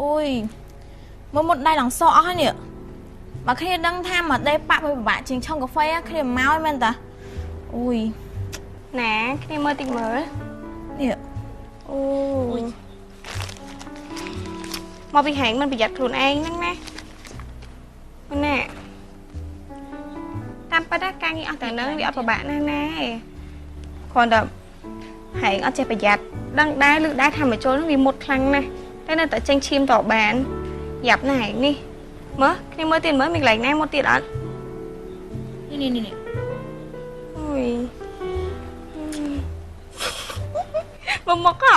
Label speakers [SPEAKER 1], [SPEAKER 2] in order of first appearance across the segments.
[SPEAKER 1] អូយមើលមុតដៃឡើងសក់អស់ហើយនេះបើគ្នាដឹងថាមកដេប៉ាក់វាពិបាកជាងឆុងកាហ្វេគ្នាមកហើយមែនតាអូយ
[SPEAKER 2] ណាគ្នាមើលតិចមើល
[SPEAKER 1] នេះ
[SPEAKER 2] អូយមកពីហែងមិនប្រយ័ត្នខ្លួនឯងហ្នឹងណាណាតាមពិតការងារអស់តែនឹងវាអត់ពិបាកណាស់ណាគ្រាន់តែហែងអត់ចេះប្រយ័ត្នដឹងដែរឬដែរថាមកចូលនឹងវាមុតខ្លាំងណាស់តែនៅតែចេញឈាមតបានយ៉ាប់ណាស់ហែងនេះមើលគ្នាមើលទៀតមើលមានកន្លែងណាមុតទៀតអត់
[SPEAKER 1] នេះនេះនេះ
[SPEAKER 2] អូយមកមកហ៎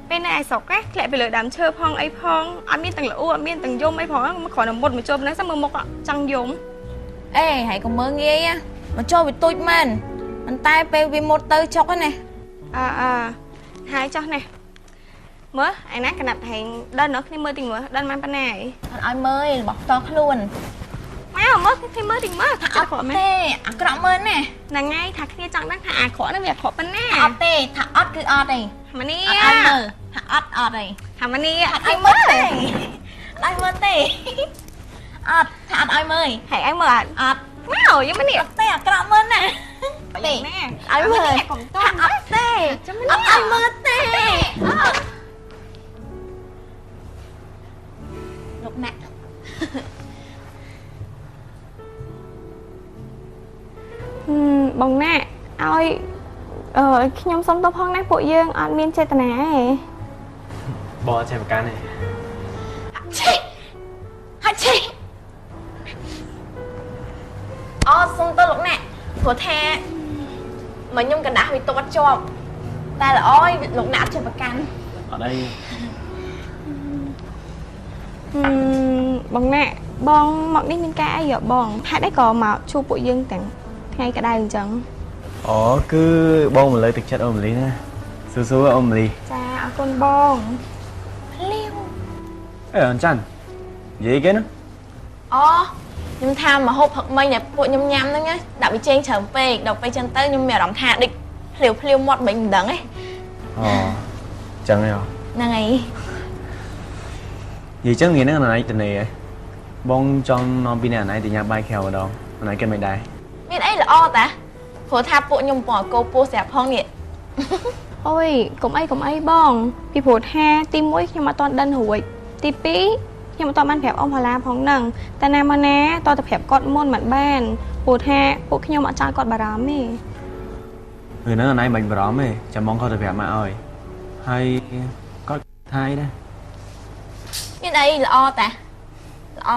[SPEAKER 2] ពេលនៅឯស្រុកធ្លាក់ពីលើដើមឈើផងអីផងអត់មានទាំងល្អអត់មានទាំងយំអីផងគ្រាន់តែមុតមកចូលហ្នឹងសិមើលមុខចង់យំ
[SPEAKER 1] អេហើយកុំមើលងាយមកចូលវាទូចមែនប៉ុន្តែពេលវាមុតទៅចុកហ្នឹងណា
[SPEAKER 2] អើអើហើយចុះណាមើលឯណាកណាត់ហែងដើរនៅគ្នាមើលតិចមើលដើរបានប៉ុណ្ណាឯង
[SPEAKER 1] អត់ឲ្យមើលរបស់ផ្ទាល់ខ្លួន
[SPEAKER 2] មកមើលគ្នាមើលតិចមើល
[SPEAKER 1] ថាអត់ទេអាក្រក់មើលណា
[SPEAKER 2] ហ្នឹងហើយថាគ្នាចង់ដឹងថាអាក្រក់ហ្នឹងវាអាក្រក់ប៉ុណ្ណា
[SPEAKER 1] អត់ទេថាអត់គឺអត់ទេ
[SPEAKER 2] ម៉ានេះ
[SPEAKER 1] អត់ឲ្យមើលថាអត់អត់ទេ
[SPEAKER 2] ថាម៉ានេះ
[SPEAKER 1] អត់ឲ្យមើលទេអត់ឲ្យមើលទេអត់ថាអត់ឲ្យមើល
[SPEAKER 2] ហែងឲ្យមើលអត់
[SPEAKER 1] អត់
[SPEAKER 2] មកយកម៉ានេះ
[SPEAKER 1] អត់ទេអាក្រក់មើលណាទេឲ្យមើល
[SPEAKER 2] កុំត
[SPEAKER 1] ន់អត់ទេអត់ឲ្យមើលទេលោកណាក់
[SPEAKER 2] បងណាក់ឲ្យខ្ញុំសុំទោសផងណាពួកយើងអត់មានចេតនាទេ
[SPEAKER 3] បងអត់ចេះប្រកាន់ទេ
[SPEAKER 1] ឆេហាឆេអូសុំទោសលោកណាក់ព្រោះថាមកខ្ញុំកណ្ដាស់វាទាត់ជាប់តែល្អលោកណាក់អត់ចេះប្រកាន់
[SPEAKER 3] អត់អី
[SPEAKER 2] បងណាក់បងមកនេះមានការអីហ៎បងហេតុអីក៏មកជួបពួកយើងទាំងថ្ងៃក្តៅអញ្ចឹង
[SPEAKER 3] អូគឺបងមកលើទឹកចិត្តអូម៉ាលីណាស៊ូស៊ូអូម៉ាលី
[SPEAKER 2] ចាអរគុណបង
[SPEAKER 1] ភ្លាវ
[SPEAKER 3] អេអនចាន់និយាយគេណា
[SPEAKER 1] អូខ្ញុំថាមកហូបផឹកមិញដែលពួកខ្ញុំញ៉ាំហ្នឹងណាដាក់ប៊ីចេងច្រើនពេកដល់ពេលចឹងទៅខ្ញុំមានអារម្មណ៍ថាដូចភ្លាវភ្លាវមាត់មិនដឹងឯង
[SPEAKER 3] អូចឹងហ៎
[SPEAKER 1] ហ្នឹងហើយ
[SPEAKER 3] និយាយចឹងថ្ងៃហ្នឹងអនឡាញតនេហ៎បងចង់នាំពីអ្នកអនឡាញទៅញ៉ាំបាយក្រៅម្ដងអនឡាញគេមិនដែរ
[SPEAKER 1] មានអីល្អតាព្រោះថាពួកខ្ញុំកំពុងកោពោះស្រាប់ផងនេះ
[SPEAKER 2] អូយកុំអីកុំអីបងពីព្រោះថាទី1ខ្ញុំអត់ទាន់ដឹងរួចទី2ខ្ញុំអត់ទាន់បានប្រាប់អ៊ំផល្លាផងហ្នឹងតែណាមកណាតើតែប្រាប់គាត់មុនមិនបានព្រោះថាពួកខ្ញុំអត់ចង់គាត់បារម្ភទេ
[SPEAKER 3] រឿងហ្នឹងអនឡាញមិនបារម្ភទេចាំបងគាត់ទៅប្រាប់ម៉ាក់ឲ្យហើយគាត់ថាអីដែរ
[SPEAKER 1] មានអីល្អតាល្អ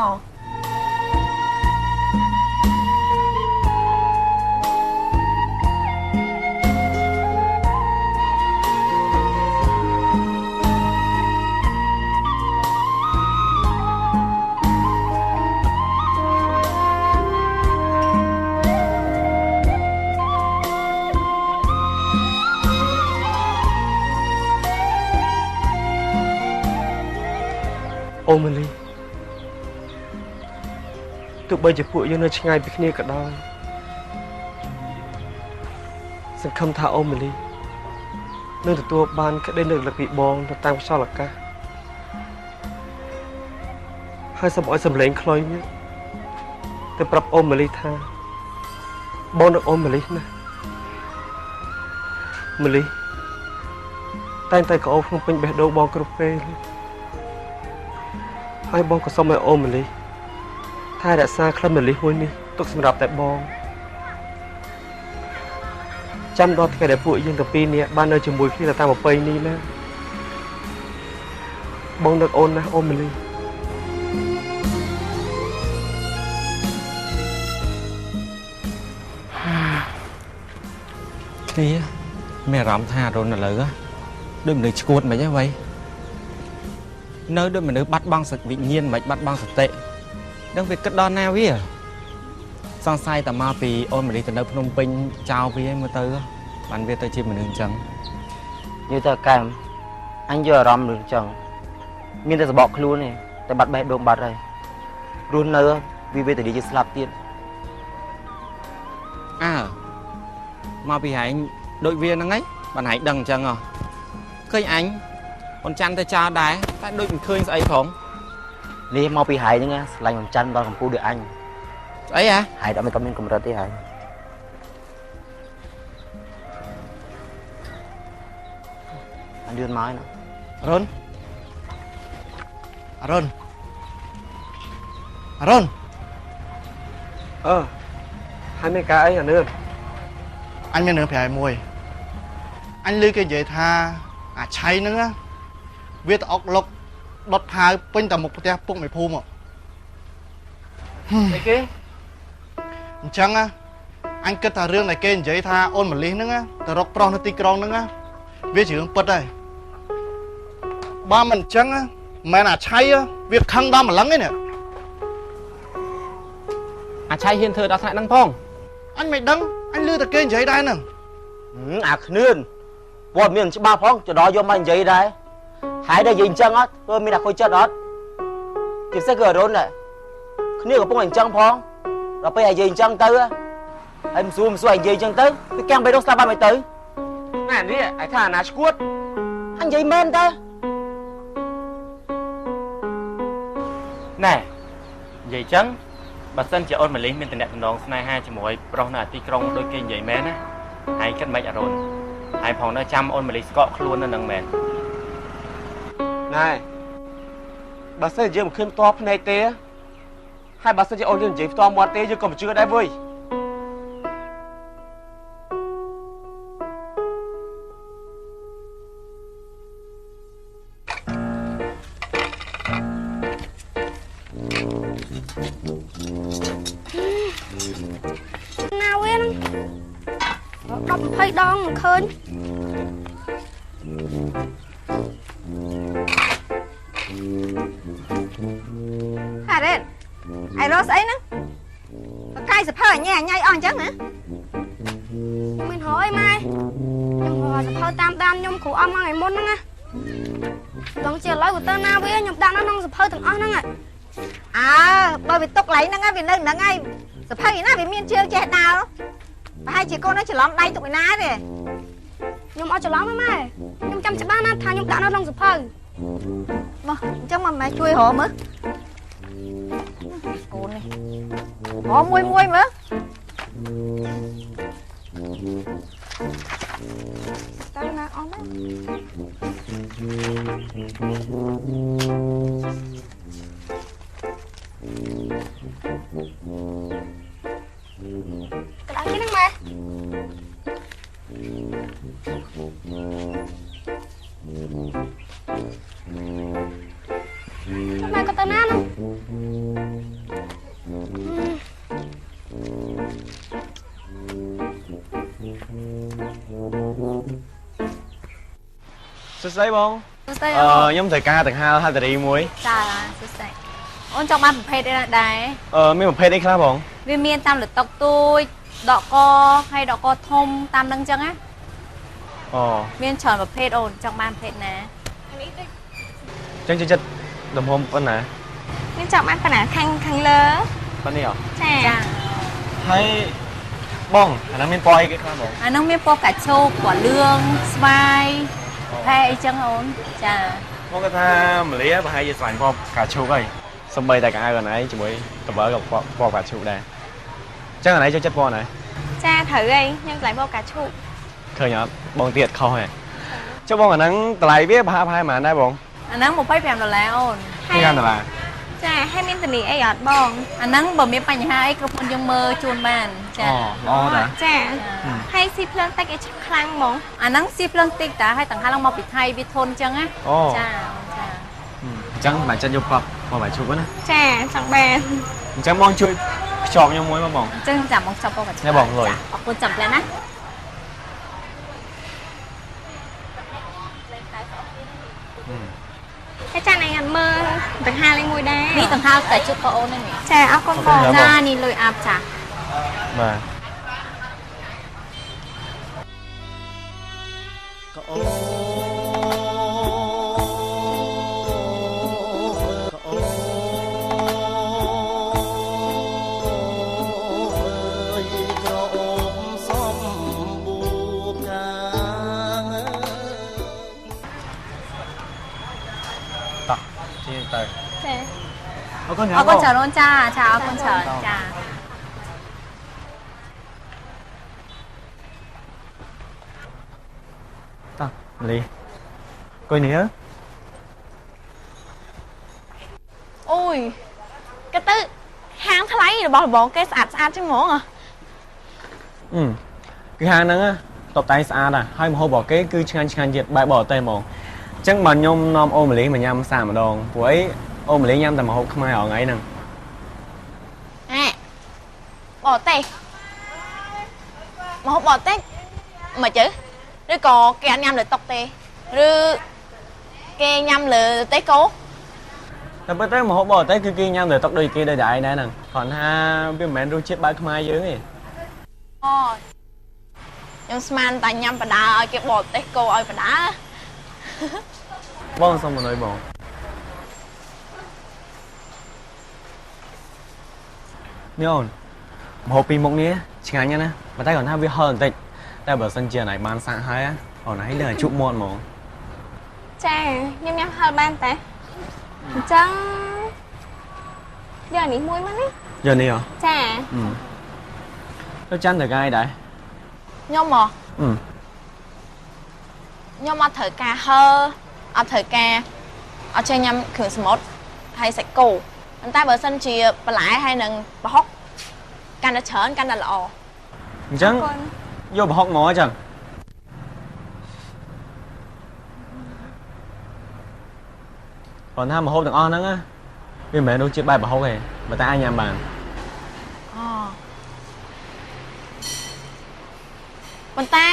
[SPEAKER 4] អូម៉ាលីទោះបីជាពួកយើងនៅឆ្ងាយពីគ្នាក៏ដោយសង្ឃឹមថាអូម៉ាលីនឹងទទួលបានក្តីនឹករលឹកពីបងទៅតាមខ្យល់អាកាសហើយសូមឲ្យសម្លេងខ្លុយនេះទៅប្រាប់អូម៉ាលីថាបងនឹកអូម៉ាលីណាម៉ាលីតែងតែក្អូបក្នុងពេញបេះដូងបងគ្រប់ពេលហើយបងក៏សូមឲ្យអូម៉ាលីថែរក្សាក្លិនម៉ាលីមួយនេះទុកសម្រាប់តែបងចាំដល់ថ្ងៃដែលពួកយើងទាំងពីរនាក់បាននៅជាមួយគ្នាតាមប្រពៃណីណាបងនឹកអូនណាស់អូម៉ាលី
[SPEAKER 5] គ្នាមានអារម្មណ៍ថារុនឥឡូវដូចមនុស្សឈួតមិនហ៎វ៉ៃនៅដូចមនុស្សបាត់បង់សវិញ្ញាណមិនបាត់បង់សតិដឹងវាគិតដល់ណាវាសង្ស័យតែមកពីអូនមលីទៅនៅភ្នំពេញចោលវាមើលទៅបានវាទៅជាមនុស្សអញ្ចឹង
[SPEAKER 6] និយាយទៅកែមអញយកអារម្មណ៍រឿងអញ្ចឹងមានតែសបកខ្លួនទេតែបាត់បេះដូងបាត់ហើយរស់នៅវាវេទនាជាស្លាប់ទៀត
[SPEAKER 5] អើមកពីហែងដូចវាហ្នឹងឯងបានហែងដឹងអញ្ចឹងហ៎ឃើញអញ អូនច័ន្ទទៅចោលដែរតែដូចមិនឃើញស្អីផង
[SPEAKER 6] នេះមកពីហែងហ្នឹងស្រឡាញ់អូនច័ន្ទដល់កម្ពុជាដូចអញ
[SPEAKER 5] ស្អីហ៎
[SPEAKER 6] ហែងអត់មានកម្រិតទេហែងអញលឿនមកណា
[SPEAKER 7] រុនអារុនអារុន
[SPEAKER 4] អឺហើយមានការអីអានឿន
[SPEAKER 7] អញមានរឿងប្រហែលមួយអញឮគេនិយាយថាអាឆៃហ្នឹងវាទៅអុកលុកដុតផាវពេញតែមុខផ្ទះពុកមេភូមិ
[SPEAKER 4] អីគេ
[SPEAKER 7] អញ្ចឹងអញគិតថារឿងដែលគេនិយាយថាអូនម៉ាលីសហ្នឹងទៅរកប្រុសនៅទីក្រុងហ្នឹងវាជារឿងពិតហើយបើមិនអញ្ចឹងមិនអាឆៃវាខឹងដល់ម្លឹងឯនេះ
[SPEAKER 5] អាឆៃហ៊ានធ្វើដល់ថ្នាក់ហ្នឹងផង
[SPEAKER 7] អញមិនដឹងអញឮតែគេនិយាយដែរហ្នឹង
[SPEAKER 6] អាគ្នឿនព័ត៌មានច្បាស់ផងចដល់យកមកនិយាយដែរហើយដែលនិយាយអញ្ចឹងអត់ធ្វើមានតែខូចចិត្តអត់ជាពិសេសគឺអរុនគ្នាកំពុងអញ្ចឹងផងដល់ពេលឲ្យនិយាយអញ្ចឹងទៅហើយមិនសួរឲ្យនិយាយអញ្ចឹងទៅវាកាំងបេះដូងស្លាប់បាត់មិនទៅ
[SPEAKER 4] ណែនេះឯថាអាណាឈួត
[SPEAKER 6] អញនិយាយមែនតើ
[SPEAKER 5] ណែនិយាយអញ្ចឹងបើសិនជាអូនម៉ាលីសមានតំណងស្នេហាជាមួយប្រុសនៅទីក្រុងដូចគេនិយាយមែនណាហើយគិតមិនអរុនហើយផងនៅចាំអូនម៉ាលីសស្កកខ្លួននៅនឹងមែន
[SPEAKER 4] ណែបើសិនជាយើងមិនឃើញផ្ទាល់ភ្នែកទេហើយបើសិនជាអូនយើងនិយាយផ្ទាល់មាត់ទេយើងក៏មិនជឿដែរវើយ
[SPEAKER 2] ណាវិញ10 20ដងមិនឃើញ
[SPEAKER 8] ហារ៉េតឯរកស្អីហ្នឹងបកាយសភើអញញ៉ៃអស់អញ្ចឹងហ៎
[SPEAKER 2] មានរយម៉ែខ្ញុំរកសភើតាមដានខ្ញុំគ្រូអស់មកថ្ងៃមុនហ្នឹងណាដល់ជាឥឡូវទៅណាវាខ្ញុំដាក់នៅក្នុងសភើទាំងអស់ហ្នឹង
[SPEAKER 8] អើបើវាទុកកន្លែងហ្នឹងវានៅហ្នឹងហើយសភៅឯណាវាមានជើងចេះដើរប្រហែលជាកូននោះច្រឡំដៃទុកឯណាទេ
[SPEAKER 2] ខ្ញុំអត់ច្រឡំទេម៉ែខ្ញុំចាំច្បាស់ណាស់ថាខ្ញុំដាក់នៅក្នុងសភៅ
[SPEAKER 8] មកអញ្ចឹងមកម៉ែជួយរកមើលកូននេះរកមួយមួយមើលទៅណាអស់ណា
[SPEAKER 2] ក្តៅគេហ្នឹងម៉ែម៉ែក៏ទៅណានោះ
[SPEAKER 3] សួស្តីបង
[SPEAKER 9] សួស្តី
[SPEAKER 3] ខ្ញុំត្រូវការដង្ហើហត្ថរីមួយ
[SPEAKER 9] ចាសួស្តីអូនចង់បានប្រភេទអីដែរ
[SPEAKER 3] មានប្រភេទអីខ្លះបង
[SPEAKER 9] វាមានតាមលតុកទូចដកកហើយដកកធំតាមនឹងចឹងណាអូមានច្រើនប្រភេទអូនចង់បានប្រភេទណា
[SPEAKER 3] ចឹងចិត្តទំហំប៉ុណ្ណា
[SPEAKER 2] ខ្ញុំចង់បានប៉ុណ្ណាខាងលើ
[SPEAKER 3] ប៉ុណ្នេះហ៎
[SPEAKER 2] ចា
[SPEAKER 3] ហើយបងអាហ្នឹងមានពណ៌អីគេខ្លះបង
[SPEAKER 9] អាហ្នឹងមានពណ៌កាឈូកពណ៌លឿងស្វាយផែអីចឹងអូនចា
[SPEAKER 3] បងគាត់ថាម៉ាលីប្រហែលជាស្រឡាញ់ពណ៌កាឈូកហើយសំបីតែកៅអៅកណៃជាមួយកបើក៏ពណ៌កាឈូកដែរចឹងកណៃចូលចិត្តពណ៌ណា
[SPEAKER 2] ចាត្រូវហើយខ្ញុំស្រឡាញ់ពណ៌កាឈូក
[SPEAKER 3] ឃើញអត់បងទៀតខុសហ៎ចុះបងអាហ្នឹងតម្លៃវាប្រហែលប៉ុន្មានដែរបង
[SPEAKER 9] អាហ្នឹង25ដុល្លារអូន
[SPEAKER 3] 25ដុល្លារ
[SPEAKER 2] ចាហើយមានធានាអីអត់បង
[SPEAKER 9] អាហ្នឹងបើមានបញ្ហាអីគ្រប់คนយើងមើលជូនបានចា
[SPEAKER 3] អូល្អតា
[SPEAKER 2] ចាហើយស៊ីភ្លើងតិចអីខ្លាំងហ្មង
[SPEAKER 9] អាហ្នឹងស៊ីភ្លើងតិចតាហើយតង្ហាឡើងមកពីថៃវាធន់ចឹងណាចាចា
[SPEAKER 3] អញ្ចឹងមិនចិត្តយកពណ៌បាយឈូកណា
[SPEAKER 2] ចាចង់បាន
[SPEAKER 3] អញ្ចឹងបងជួយខ្ចប់ខ្ញុំមួយមកបង
[SPEAKER 9] អញ្ចឹងចាំបងខ្ចប់បង
[SPEAKER 3] នេះបងលុយ
[SPEAKER 9] អរគុណចាំផ្លែណា
[SPEAKER 2] តែចាណៃអត់មើលដង្ហាលេងមួយដែរ
[SPEAKER 9] នេះដង្ហាតែជុតបងអូននេះ
[SPEAKER 2] ចាអរគុណបង
[SPEAKER 9] ចានេះលុយអាប់ចា
[SPEAKER 3] បាទ ជាងទៅ
[SPEAKER 2] ចា
[SPEAKER 3] អរគុណ
[SPEAKER 9] អរគុណច្រើនអូនចាចាអរគុណច្រើនចា
[SPEAKER 3] តោះមលីអង្គុយនេះ
[SPEAKER 1] អូយគេទៅហាងថ្លៃរបស់របរគេស្អាតស្អាតចឹងហ្មងហ៎
[SPEAKER 3] គឺហាងហ្នឹងតបតែងស្អាតហើយម្ហូបរបស់គេគឺឆ្ងាញ់ឆ្ងាញ់ទៀតបែបបរទេសហ្មងអញ្ចឹងបើខ្ញុំនាំអូម៉ាលីមកញ៉ាំសាកម្ដងព្រោះអីអូម៉ាលីញ៉ាំតែម្ហូបខ្មែររាល់ថ្ងៃហ្នឹង
[SPEAKER 1] អេបរទេសម្ហូបបរទេសមិនជឿឬក៏គេអត់ញ៉ាំលើតុទេឬគេញ៉ាំលើទេគោ
[SPEAKER 3] តែពិតទៅម្ហូបបរទេសគឺគេញ៉ាំលើតុដូចគេដូចតែឯងដែរហ្នឹងគ្រាន់ថាវាមិនមែនរសជាតិបែបខ្មែរយើងទេ
[SPEAKER 1] អូខ្ញុំស្មានតែញ៉ាំបដាឲ្យគេបរទេសគោឲ្យបដា
[SPEAKER 3] បងសុំមកណយបងនេះអូនម្ហូបពីមុខនេះឆ្ងាញ់ណាស់ប៉ុន្តែគ្រាន់ថាវាហឹរបន្តិចតែបើសិនជាណៃបានសាកហើយអូនឯងនឹងឲ្យជក់មាត់ហ្មង
[SPEAKER 2] ចាខ្ញុំញ៉ាំហឹរបានតាអញ្ចឹងយកនេះមួយមកនេះ
[SPEAKER 3] យកនេះហ៎
[SPEAKER 2] ចា
[SPEAKER 3] ទៅចាំត្រូវការអីដែរ
[SPEAKER 1] ខ្ញុំហ៎ខ្ញុំអត់ត្រូវការហឹរអត់ត្រូវការអត់ចេះញ៉ាំគ្រឿងសមុទ្រហើយសាច់គោប៉ុន្តែបើសិនជាបន្លែហើយនឹងប្រហុកកាន់តែច្រើនកាន់តែល្អ
[SPEAKER 3] អញ្ចឹងយកប្រហុកមកអញ្ចឹង ប៉ុន្តែម្ហូបទាំងអស់ហ្នឹងវាមិនមែនរសជាតិបែបប្រហុកទេប៉ុន្តែអាចញ៉ាំបាន
[SPEAKER 1] អូប៉ុន្តែ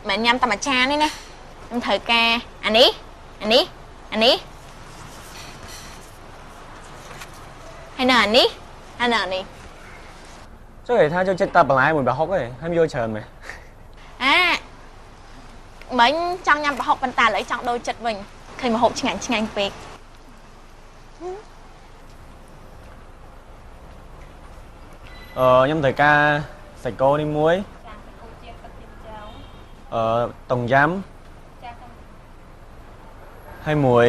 [SPEAKER 1] មិនញ៉ាំតែមួយចានទេណាខ្ញុំត្រូវការអានេះអានេះអានេះហើយនៅអានេះហើយនៅអានេះ
[SPEAKER 3] ចុះគេថាចូលចិត្តតែបន្លែមួយប្រហុកទេហើយយកច្រើនមែន
[SPEAKER 1] អាមិញចង់ញ៉ាំប្រហុកប៉ុន្តែឥឡូវចង់ដូរចិត្តវិញឃើញម្ហូបឆ្ងាញ់ឆ្ងាញ់ពេក
[SPEAKER 3] ខ្ញុំត្រូវការសាច់គោនេះមួយ
[SPEAKER 9] ចាសាច់គោជាងទឹកជាចៅ
[SPEAKER 3] តុងយ៉ាំ
[SPEAKER 9] ចា
[SPEAKER 3] ហើយមួយ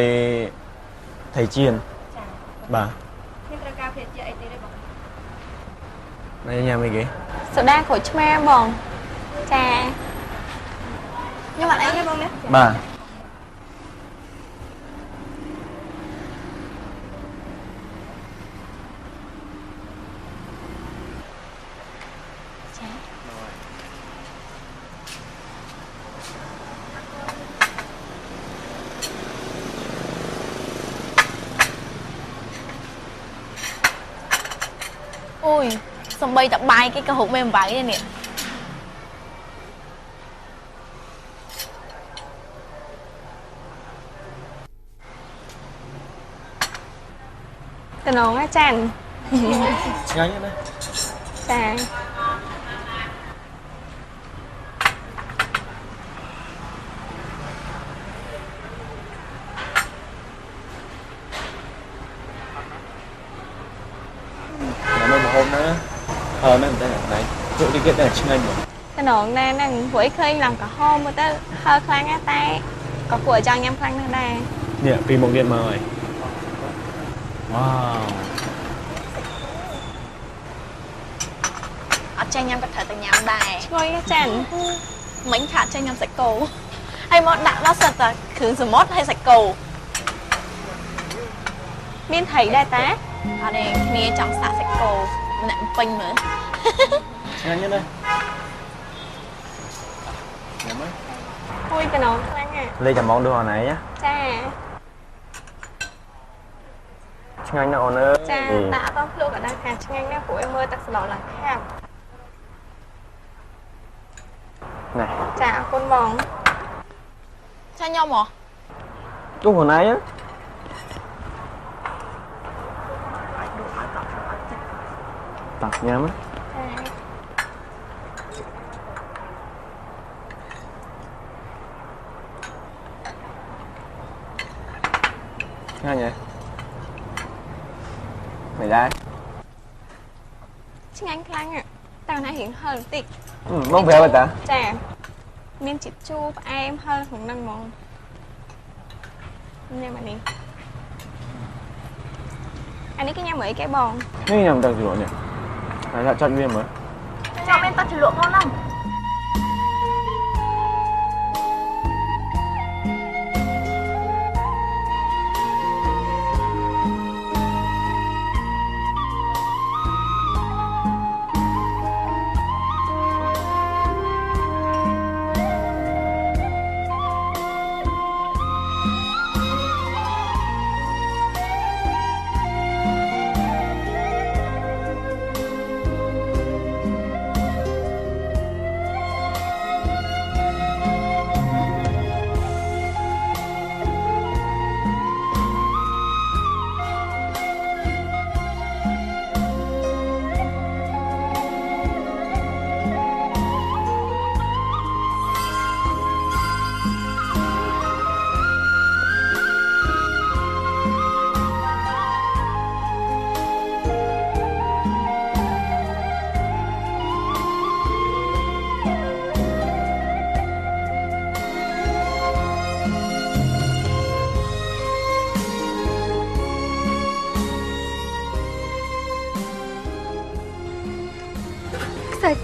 [SPEAKER 3] ត្រីចៀន
[SPEAKER 9] ចា
[SPEAKER 3] បាទ
[SPEAKER 9] ខ្ញុំត្រូវការភេសជ្ជៈអីទៀតទេបង
[SPEAKER 3] នេះញ៉ាំអីគេ
[SPEAKER 2] សូដាក្រូចឆ្មាបងចា
[SPEAKER 1] ខ្ញុំអត់អីទេបងណា
[SPEAKER 3] បាទ
[SPEAKER 1] អូយសំបីតបាយគេក៏ហូបមេអំបៅដែរនេះ
[SPEAKER 2] តំណងណាចាន់
[SPEAKER 3] ឆ្ងាញ់ណាស់
[SPEAKER 2] ចា
[SPEAKER 3] មែនតើណៃជក់តិចទៀតតែឆ្ងាញ់ហ្មង
[SPEAKER 2] តំណងណែហ្នឹងព្រោះអីឃើញឡើងក្រហមមើលទៅហឹរខ្លាំងណាស់តែក៏គួរឲ្យចង់ញ៉ាំខ្លាំងណាស់ដែរ
[SPEAKER 3] នេះពីមុខទៀតមកហើយវ៉ាវ
[SPEAKER 1] អត់ចេះញ៉ាំក៏ត្រូវតែញ៉ាំដែរ
[SPEAKER 2] ឆ្ងាញ់ណាស់ចាន់
[SPEAKER 1] មិញថាអត់ចេះញ៉ាំសាច់គោហើយមកដាក់ដល់សិតតែគ្រឿងសមុទ្រហើយសាច់គោ
[SPEAKER 2] មានត្រីដែរតា
[SPEAKER 1] អត់ទេគ្នាចង់សាកសាច់គោម្នាក់ពេញមើល
[SPEAKER 3] ឆ្ងាញ់ណាស់ញ៉ាំមើល
[SPEAKER 2] អូយតំណងខ្លាំងណាស់
[SPEAKER 3] លេខចាំមកដូចអូនឯងណា
[SPEAKER 2] ចា
[SPEAKER 3] ឆ្ងាញ់ណាស់អូនអើយ
[SPEAKER 2] ចាតែអត់ដល់ភ្លក់ក៏ដឹងថាឆ្ងាញ់ណាស់ព្រោះឯមើលទឹកសឡឡើងខាប់
[SPEAKER 3] ណែ
[SPEAKER 2] ចាអរគុណបង
[SPEAKER 1] ចាខ្ញុំហ៎
[SPEAKER 3] ទោះខ្លួនឯងតោះញ៉ាំ ឆ្ងាញ់ហ៎មិនដែរ
[SPEAKER 2] ឆ្ងាញ់ខ្លាំងតែណារៀងហឹរបន្តិច
[SPEAKER 3] បងប្រាប់តា
[SPEAKER 2] ចាមានជាតិជូរផ្អែមហឹរក្នុងហ្នឹងហ្មង ញ៉ាំអានេះអានេះគេញ៉ាំមួយអីគេបង
[SPEAKER 3] នេះញ៉ាំទឹកជ្រលក់នេះហើយចុចវាមើល
[SPEAKER 1] ចាំមានទឹកជ្រលក់ផងហ្នឹង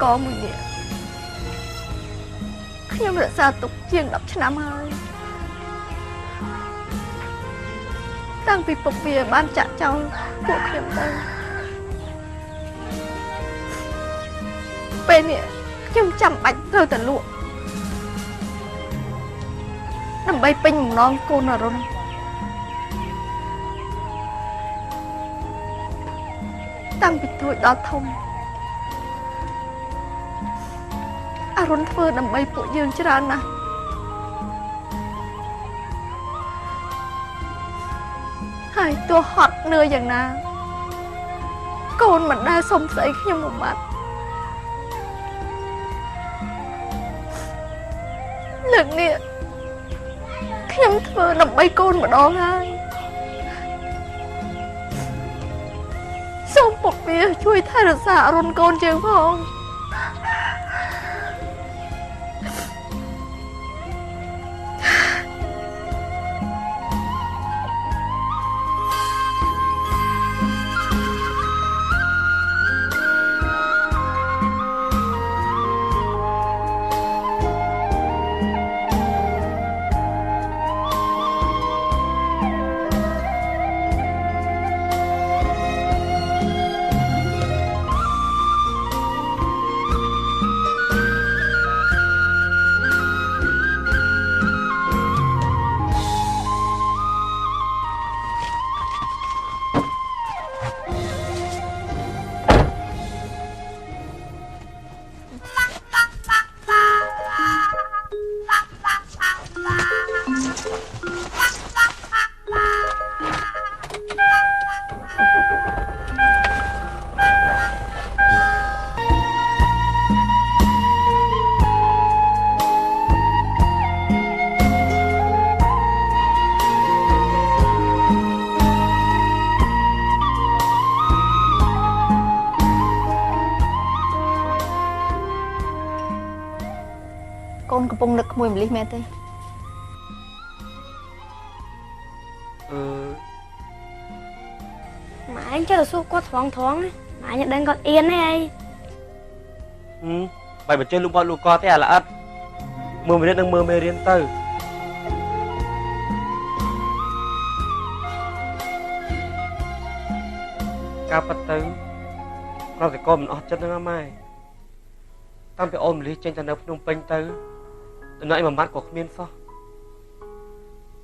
[SPEAKER 10] កមួយនេះខ្ញុំរក្សាទុកជាង10ឆ្នាំហើយតាំងពីពុកវាបានចាក់ចោលពួកខ្ញុំទៅពេលនេះខ្ញុំចាំបាច់ត្រូវតែលក់ដើម្បីពេញបំណងកូនអរុណតាំងពីតូចដល់ធំអរុណធ្វើដើម្បីពួកយើងច្រើនណាស់ហើយទោះហត់នឿយយ៉ាងណាកូនមិនដែលសុំស្អីខ្ញុំមួយម៉ាត់លើកនេះខ្ញុំធ្វើដើម្បីកូនម្ដងហើយសូមពុកវាជួយថែរក្សាអរុណកូនយើងផង កូនកំពុងនឹកក្មួយម្លិះមែនទេ
[SPEAKER 11] ម៉ែអញចេះតែសួរគាត់ត្រង់ត្រង់ម៉ែអញដឹងគាត់អៀនទេអី
[SPEAKER 4] បាយបើចេះលូកគាត់លូកគាត់ទេអាល្អិតមើលមេរៀននឹងមើលមេរៀនទៅការប៉ັດទៅគ្រាន់តែកូនមិនអស់ចិត្តហ្នឹងម៉ែតាំងពីអូនម្លិះចេញទៅនៅភ្នំពេញទៅដំណើរមួយម៉ាត់ក៏គ្មានសោះ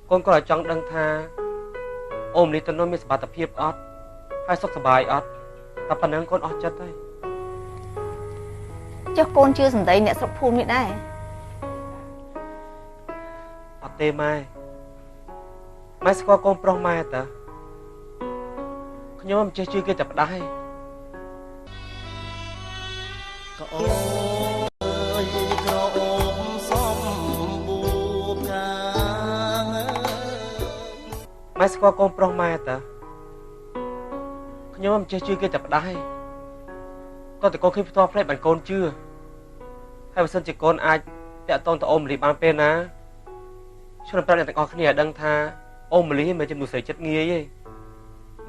[SPEAKER 4] កូនក៏ចង់ដឹងថាអូនម្លិះទៅនោះមានសុវត្ថិភាពអត់ហើយសុខសប្បាយអត់តែប៉ុណ្ណឹងកូនអស់ចិត្តហើយ
[SPEAKER 8] ចុះកូនជឿសម្ដីអ្នកស្រុកភូមិនេះដែរ
[SPEAKER 4] អត់ទេម៉ែម៉ែស្គាល់កូនប្រុសម៉ែតើខ្ញុំមិនចេះជឿគេតែផ្ដាស់ទេ
[SPEAKER 12] ក៏អូយក្រអូបសំបួផ្កា
[SPEAKER 4] ម៉ែស្គាល់កូនប្រុសម៉ែតើខ្ញុំមិនចេះជឿគេតែផ្ដាស់ទេតើតើកូនឃើញផ្ទាល់ភ្នែកបានកូនជឿហើយបើសិនជាកូនអាចតាក់ទងទៅអូនមលីបានពេលណាខ្ញុំនឹងប្រាប់អ្នកទាំងអស់គ្នាឲ្យដឹងថា អូនមលីមិនជាមនុស្សស្រីចិត្តងាយទេ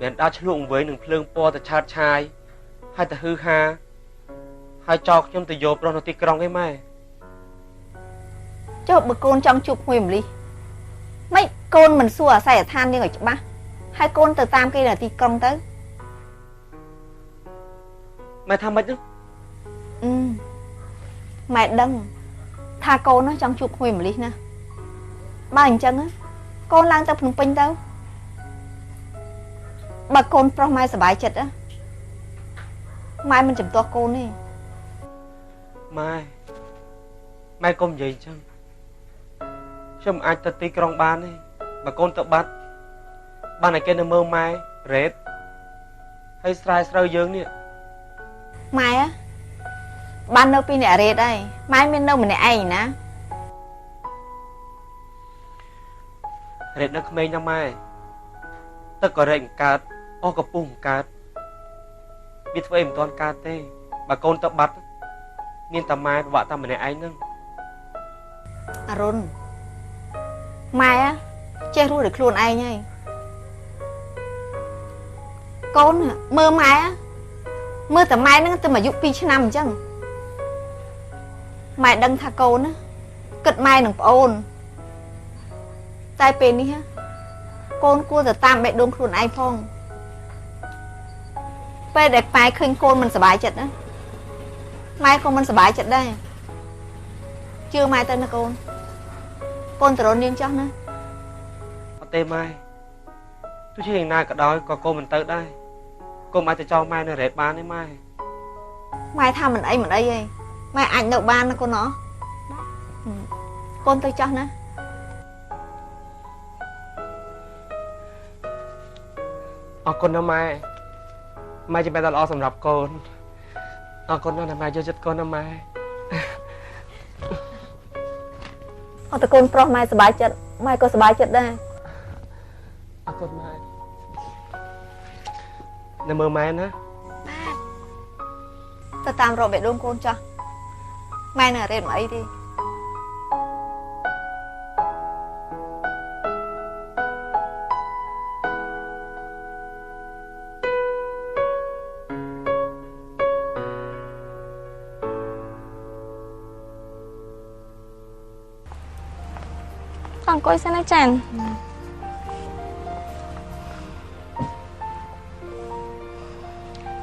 [SPEAKER 4] មិនដើរឆ្លួកវែងនឹងភ្លើងពណ៌ទៅឆើតឆាយហើយទៅហឺហាហើយចោលខ្ញុំទៅយកប្រុសនៅទីក្រុងឯម៉ែ
[SPEAKER 8] ចុះបើកូនចង់ជួបក្មួយមលីមិនកូនមិនសួរអាស័យដ្ឋាននាងឲ្យច្បាស់ហើយកូនទៅតាមគេនៅទីក្រុងទៅ
[SPEAKER 4] ម៉ែថាម៉េចហ្នឹង
[SPEAKER 8] ម៉ែដឹងថាកូនចង់ជួបក្មួយមលីណាបើអញ្ចឹងកូនឡើងទៅភ្នំពេញទៅបើកូនប្រុសម៉ែសប្បាយចិត្តម៉ែមិនជំទាស់កូនទេ
[SPEAKER 4] ម៉ែម៉ែកុំនិយាយអញ្ចឹងខ្ញុំអាចទៅទីក្រុងបានទេបើកូនទៅបាត់បានតែគេនៅមើលម៉ែរ៉េតហើយស្រែស្រូវយើងនេះ
[SPEAKER 8] ម៉ែបាននៅពីអ្នករ៉េតហើយម៉ែមាននៅម្នាក់ឯងណា
[SPEAKER 4] រ៉េតនៅក្មេងណាស់ម៉ែទឹកក៏រ៉េតមិនកើតអស់កពុះមិនកើតវាធ្វើអីមិនទាន់កើតទេបើកូនទៅបាត់មានតែម៉ែពិបាកតែម្នាក់ឯងហ្នឹង
[SPEAKER 8] អរុនម៉ែចេះរស់ដោយខ្លួនឯងហើយកូនមើលម៉ែមើលតែម៉ែហ្នឹងទៅអាយុ2ឆ្នាំអញ្ចឹងម៉ែដឹងថាកូនណាគិតម៉ែនឹងប្អូនតែពេលនេះកូនគួរតែតាមបេះដូងខ្លួនឯងផងពេលដែលម៉ែឃើញកូនមិនសប្បាយចិត្តណាម៉ែក៏មិនសប្បាយចិត្តដែរជឿម៉ែទៅណាកូនកូនតរុននាងចោះណា
[SPEAKER 4] អត់ទេម៉ែទោះជាយ៉ាងណាក៏ដោយក៏កូនមិនទៅដែរកូនអាចទៅចោលម៉ែនៅរ៉េតបានទេម៉ែ
[SPEAKER 8] ម៉ែថាមិនអីមិនអីទេម៉ែអាចនៅបានណាកូនណោះកូនទៅចោះណា
[SPEAKER 4] អរគុណណាស់ម៉ែម៉ែជាម៉ែដ៏ល្អសម្រាប់កូនអរគុណណាស់ដែលម៉ែយកចិត្តកូនណាម៉ែ
[SPEAKER 8] អត់តកូនប្រុសម៉ែសប្បាយចិត្តម៉ែក៏សប្បាយចិត្តដែរ
[SPEAKER 4] អរគុណម៉ែនៅមើលម៉ែណា
[SPEAKER 8] បាទទៅតាមរកបេះដូងកូនចោះម៉ែនៅរ៉េតមិនអីទេ
[SPEAKER 2] អង្គុយសិនណាចាន់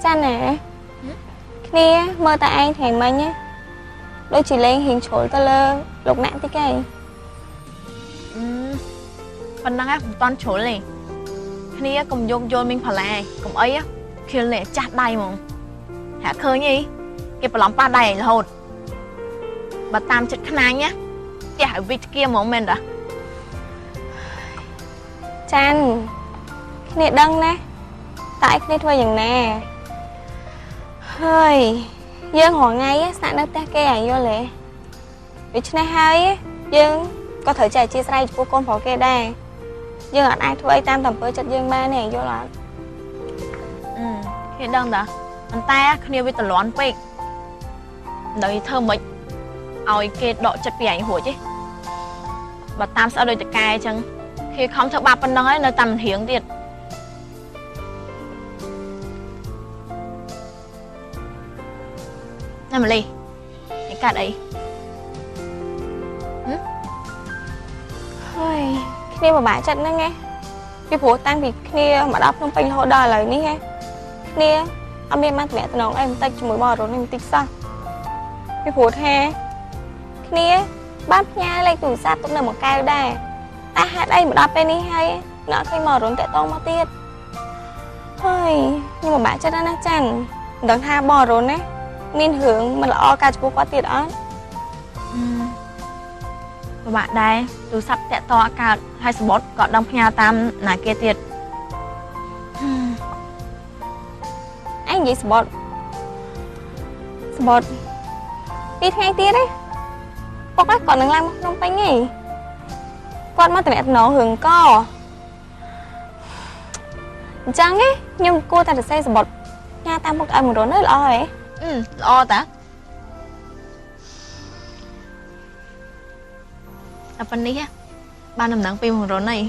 [SPEAKER 2] ចាន់ណាគ្នាមើលតែឯងថ្ងៃមិញដូចជាលេងរៀងជ្រុលទៅលើលោកណាក់តិចឯង
[SPEAKER 1] ប៉ុណ្ណឹងមិនតាន់ជ្រុលទេគ្នាកុំយកយល់មីងផល្លាកុំអីខៀលនេះចាស់ដៃហ្មងហាក់ឃើញអីគេបន្លំប៉ះដៃឯងរហូតបើតាមចិត្តខ្នាញណាផ្ទះឲ្យវិទ្យាហ្មងមែនតា
[SPEAKER 2] ចាន់គ្នាដឹងណាតែគ្នាធ្វើយ៉ាងណាហើយយើងរាល់ថ្ងៃស្នាក់នៅផ្ទះគេឲ្យយល់ទេដូច្នេះហើយយើងក៏ត្រូវចេះអធិស្ឋានចំពោះកូនប្រុសគេដែរយើងអត់អាចធ្វើអីតាមអំពើចិត្តយើងបានទេយល់អត់
[SPEAKER 1] គ្នាដឹងតាប៉ុន្តែគ្នាវាតលន់ពេកមិនដឹងធ្វើម៉េចឲ្យគេដកចិត្តពីឯងរួចទេបើតាមស្អិតដូចតកែអញ្ចឹងគេខំធ្វើបាបប៉ុណ្ណឹងហើយនៅតាមរៀងទៀតណាម៉ាលីឯកាត់អី
[SPEAKER 2] ហើយគ្នាពិបាកចិត្តហ្នឹងឯងពីព្រោះតាំងពីគ្នាមកដល់ភ្នំពេញរហូតដល់ឥឡូវនេះឯងគ្នាអត់មានបានតំណងអីបន្តិចជាមួយបងអរុននេះបន្តិចសោះពីព្រោះថាគ្នាបានផ្ញើលេខទូរស័ព្ទទុកនៅមួយកែវដែរតែហេតុអីមកដល់ពេលនេះហើយនៅអត់ឃើញមករនតាក់ទងមកទៀតហើយខ្ញុំពិបាកចិត្តណាស់ចាន់មិនដឹងថាបងរុនណាមានរឿងមិនល្អការចំពោះគាត់ទៀតអត់
[SPEAKER 1] ពិបាកដែរទូរស័ព្ទតាក់ទងអត់កើតហើយសម្បត្តិក៏ដឹងផ្ញើតាមណាគេទៀត
[SPEAKER 2] ឯងនិយាយសម្បត្តិសម្បត្តិពីថ្ងៃទៀតឯងពុកគាត់នឹងឡើងមកភ្នំពេញឯងគាត់មកតំណងរឿងកអញ្ចឹងខ្ញុំគួរតែសរសេរសម្បត្តិញ៉ាតាមមុខឲ្យមករនល្អហ៎
[SPEAKER 1] ល្អតាតែប៉ុណ្នេះបានដំណឹងពីមករនហើយ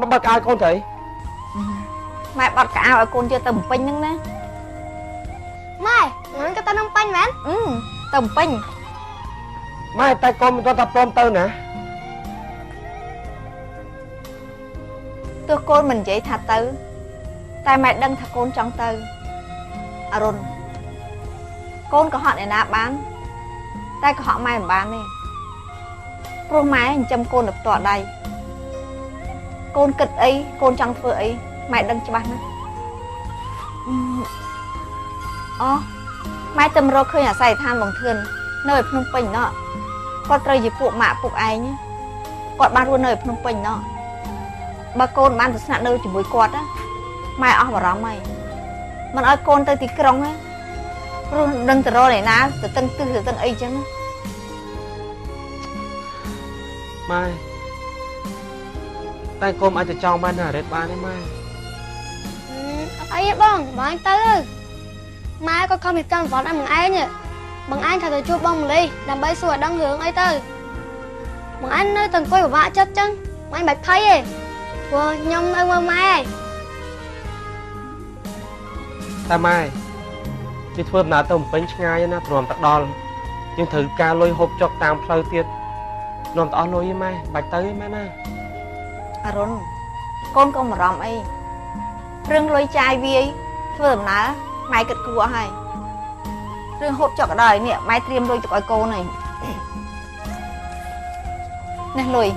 [SPEAKER 4] មកបើកឲ្យកូនត្រី
[SPEAKER 8] ម៉ែបត់កៅឲ្យកូនយកទៅបំពេញហ្នឹងណា
[SPEAKER 11] ម៉ែហ្នឹងក៏ទៅនឹងពេញមែន
[SPEAKER 8] ទៅបំពេញ
[SPEAKER 4] ម៉ែតែកូនមិនទាន់ថាព្រមទៅណា
[SPEAKER 8] ទោះកូនមិននិយាយថាទៅតែម៉ែដឹងថាកូនចង់ទៅអរុណកូនកុហកអ្នកណាបានតែកុហកម៉ែមិនបានទេព្រោះម៉ែចិញ្ចឹមកូននៅផ្ទាល់ដៃកូនគិតអីកូនចង់ធ្វើអីម៉ែដឹងច្បាស់ណាស់អូម៉ែទៅរកឃើញអាស័យដ្ឋានបងធឿននៅឯភ្នំពេញណោះគាត់ត្រូវជាពួកម៉ាក់ពួកឯងគាត់បានរស់នៅឯភ្នំពេញណោះបើកូនបានទៅស្នាក់នៅជាមួយគាត់ណាម៉ែអស់បារម្ភហើយមិនឲ្យកូនទៅទីក្រុងទេព្រោះដឹងទៅរកឯណាទៅតឹងទិសទៅតឹងអីចឹង
[SPEAKER 4] ម៉ែតែកូនអាចទៅចោលម៉ែនៅអារ៉េតបានទេម៉ែ
[SPEAKER 11] អត់អីទេបងបងទៅម៉ែក៏ខំរៀបចំវត្តឲ្យបងឯងបងឯងថាទៅជួបបងមលីដើម្បីសួរឲ្យដឹងរឿងអីទៅបងឯងនៅតែអង្គុយពិបាកចិត្តចឹងបងឯងបាច់ភ័យទេព្រោះខ្ញុំនៅមើលម៉ែឯង
[SPEAKER 4] តែម៉ែគេធ្វើដំណើរទៅបំពេញឆ្ងាយណាទ្រាំទៅដល់យើងត្រូវការលុយហូបចុកតាមផ្លូវទៀតនាំទៅអស់លុយឯម៉ែបាច់ទៅឯម៉ែណា
[SPEAKER 8] អរុណកូនកុំបារម្ភអីរឿងលុយចាយវាយធ្វើដំណើរម៉ែគិតគួរហើយរឿងហូបចុកក៏ដោយនេះម៉ែត្រៀមលុយទុកឲ្យកូនហើយនេះលុយ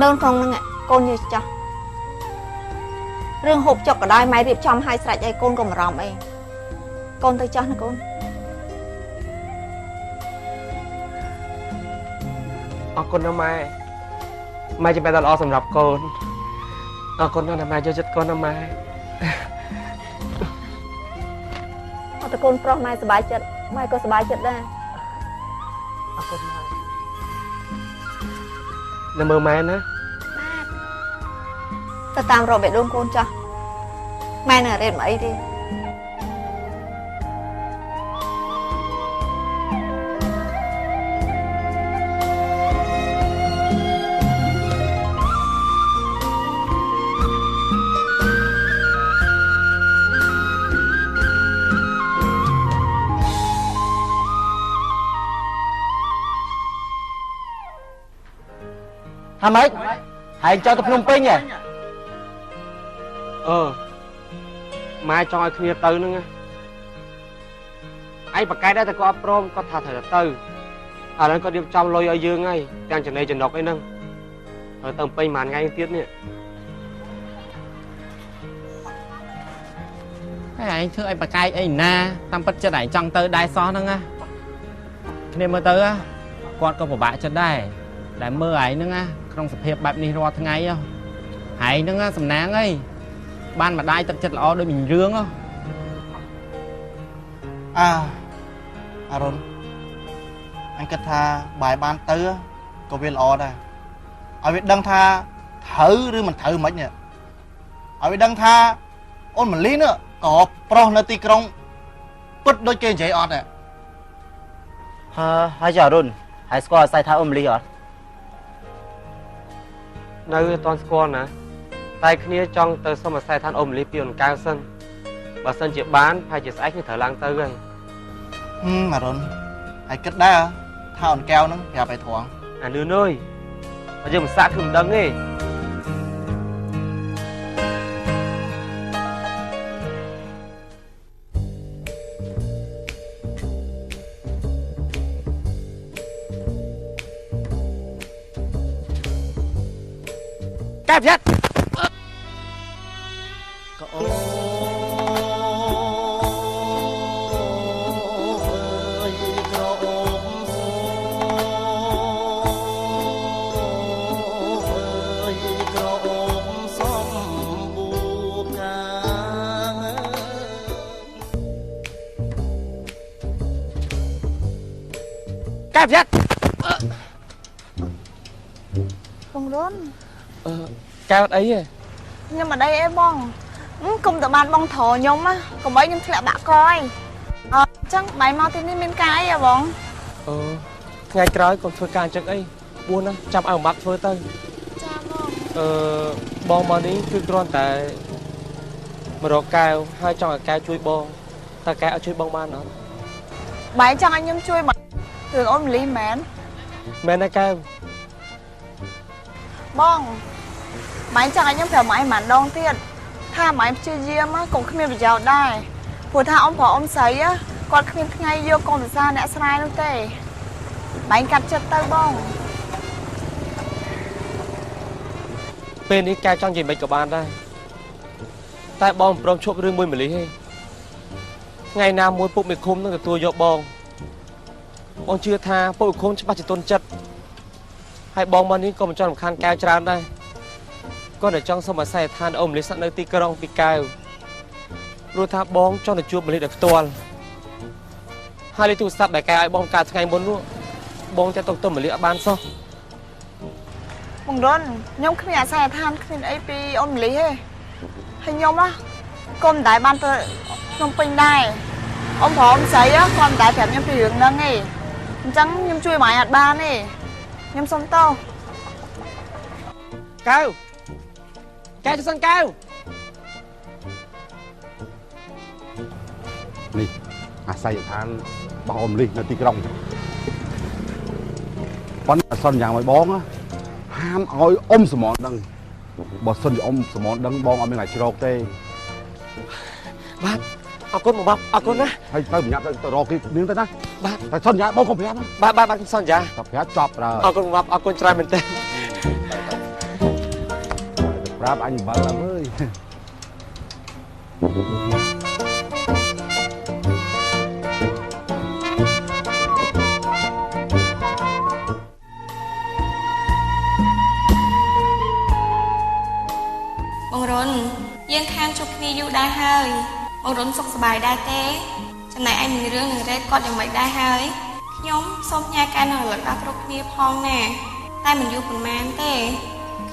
[SPEAKER 8] នៅក្នុងហ្នឹងកូនយកចោះរឿងហូបចុកក៏ដោយម៉ែរៀបចំឲ្យស្រេចហើយកូនកុំបារម្ភអីកូនទៅចោះណាកូន
[SPEAKER 4] អរគុណណាស់ម៉ែម៉ែជាបែបដ៏ល្អសម្រាប់កូនអរគុណណាស់ដែលម៉ែយកចិត្តកូនណាម៉ែ
[SPEAKER 8] អត់តែកូនប្រុសម៉ែសប្បាយចិត្តម៉ែក៏សប្បាយចិត្តដែរ
[SPEAKER 4] អរគុណម៉ែនៅមើលម៉ែណា
[SPEAKER 8] បាទទៅតាមរកបេះដូងកូនចោះម៉ែនឹងរៀនមកអីទេ
[SPEAKER 6] ថាម៉េចហើយចង់ទៅភ្នំពេញហ៎
[SPEAKER 4] អឺម៉ែចង់ឲ្យគ្នាទៅហ្នឹងឯងប្រកែកដែរតែគាត់អត់ព្រមគាត់ថាត្រូវទៅឥឡូវគាត់រៀបចំលុយឲ្យយើងហើយទាំងចំណីចំណុកអីហ្នឹងត្រូវទៅពេញមួយថ្ងៃទៀតនេះ
[SPEAKER 5] ហើយឯងធ្វើឲ្យប្រកែកអីណាតាមពិតចិត្តឯងចង់ទៅដែរសោះហ្នឹងណាគ្នាមើលទៅគាត់ក៏ពិបាកចិត្តដែរដែលមើលឯងហ្នឹងណាក្នុងសភាពបែបនេះរាល់ថ្ងៃហ៎ឯងហ្នឹងសំណាងអីបានម្ដាយទឹកចិត្តល្អដូចមីងរឿងហ៎
[SPEAKER 7] អាអរុនអញគិតថាបាយបានទៅក៏វាល្អដែរឲ្យវាដឹងថាត្រូវឬមិនត្រូវមិននេះឲ្យវាដឹងថាអូនមលីនេះក៏ប្រុសនៅទីក្រុងពិតដូចគេនិយាយអត់ទេ
[SPEAKER 6] ហើយចាអរុនហើយស្គាល់អាស័យថាអូនមលីអត់
[SPEAKER 4] នៅអត់ទាន់ស្គាល់ណាតែគ្នាចង់ទៅសុំអាស័យឋានអូមលីពីអូនកៅសិនបើសិនជាបានប្រហែលជាស្អែកគ្នាត្រូវឡើងទៅហើយ
[SPEAKER 7] អរុនហើយគិតដែរថាអូនកែវហ្នឹងប្រាប់ឲ្យត្រង់
[SPEAKER 4] អានឿនអើយបើយើងមិនសាក់គឺមិនដឹងទេកែប្រយ័ត្ន
[SPEAKER 12] ក៏អូអើយក្រអូបអើយក្រអូបសំបួកា
[SPEAKER 5] កែប្រយ័ត្ន
[SPEAKER 10] បងរុន
[SPEAKER 4] កែអត់អីទេ
[SPEAKER 1] ខ្ញុំអត់អីទេបងគុំតែបានបងត្រខ្ញុំណាកុំអីខ្ញុំធ្លាក់បាក់កអីអញ្ចឹងបាយមកទីនេះមានការអីហ៎បង
[SPEAKER 4] ថ្ងៃក្រោយកុំធ្វើការអញ្ចឹងអីបួនណាចាប់ឲ្យបំបាត់ធ្វើទៅ
[SPEAKER 1] ចាបង
[SPEAKER 4] បងមកនេះគឺគ្រាន់តែមករកកែវហើយចង់ឲ្យកែវជួយបងតើកែវឲ្យជួយបងបានអត់
[SPEAKER 13] បែរចង់ឲ្យខ្ញុំជួយរឿងអូនមលីមែន
[SPEAKER 4] មែនទេកែវ
[SPEAKER 13] បងបែរចង់ឲ្យខ្ញុំប្រាប់ម៉ែម្ដងទៀតថាម៉ែព្យាយាមក៏គ្មានប្រយោជន៍ដែរព្រោះថាអ៊ំប្រុសអ៊ំស្រីគាត់គ្មានថ្ងៃយកកុំសរសើរអ្នកស្រែនោះទេបែរកាត់ចិត្តទៅបង
[SPEAKER 4] ពេលនេះកែវចង់និយាយមិនក៏បានដែរតែបងមិនព្រមឈប់រឿងមួយមលីទេថ្ងៃណាមួយពុកមេឃុំនឹងទទួលយកបងបងជឿថាពុកមេឃុំច្បាស់ជាទន់ចិត្តហើយបងមកនេះក៏មិនចង់រំខានកែវច្រើនដែរគាត់តែចង់សុំអាសយដ្ឋានអូមលីស្នាក់នៅទីក្រុងពីកែវព្រោះថាបងចង់ទៅជួបមលីដោយផ្ទាល់ហើយលេខទូរស័ព្ទដែលកែវឲ្យបងកាលថ្ងៃមុននោះបងចាត់ទុកទៅមលីអត់បានសោះ
[SPEAKER 13] បងរុនខ្ញុំគ្មានអាសយដ្ឋានគ្មានអីពីអូនមលីទេហើយខ្ញុំក៏មិនដែលបានទៅភ្នំពេញដែរអ៊ំប្រុសអ៊ំស្រីគាត់មិនដែលប្រាប់ខ្ញុំពីរឿងហ្នឹងទេអញ្ចឹងខ្ញុំជួយម៉ែអត់បានទេខ្ញុំសុំទោស
[SPEAKER 4] កែវកែវសិនកែវ
[SPEAKER 14] នេះអាសយដ្ឋានរបស់អ៊ំលីនៅទីក្រុងប៉ុន្តែសន្យាឲ្យបងហាមឲ្យអ៊ំសមនដឹងបើសិនជាអ៊ំសមនដឹងបងអត់មានឲ្យជ្រកទេ
[SPEAKER 4] បាទអរគុណបងអរគុណណា
[SPEAKER 14] ហើយទៅប្រញាប់ទៅរកគេនាងទៅណា
[SPEAKER 4] បាទ
[SPEAKER 14] តែសន្យាបងកុំប្រាប់ណា
[SPEAKER 4] បាទបាទខ្ញុំសន្យា
[SPEAKER 14] តែប្រាប់ចប់ហើយ
[SPEAKER 4] អរគុណបងអរគុណច្រើនមែនទែន
[SPEAKER 14] ប្រាប់អញបាល់អើយ
[SPEAKER 2] បងរុនយើងខានជួបគ្នាយូរដែរហើយបងរុនសុខសប្បាយដែរទេចំណែកឯមីរឿងនឹងរ៉េតគាត់យ៉ាងម៉េចដែរហើយខ្ញុំសូមផ្ញើការនៅរលឹកដល់គ្រប់គ្នាផងណាតែមិនយូរប៉ុន្មានទេ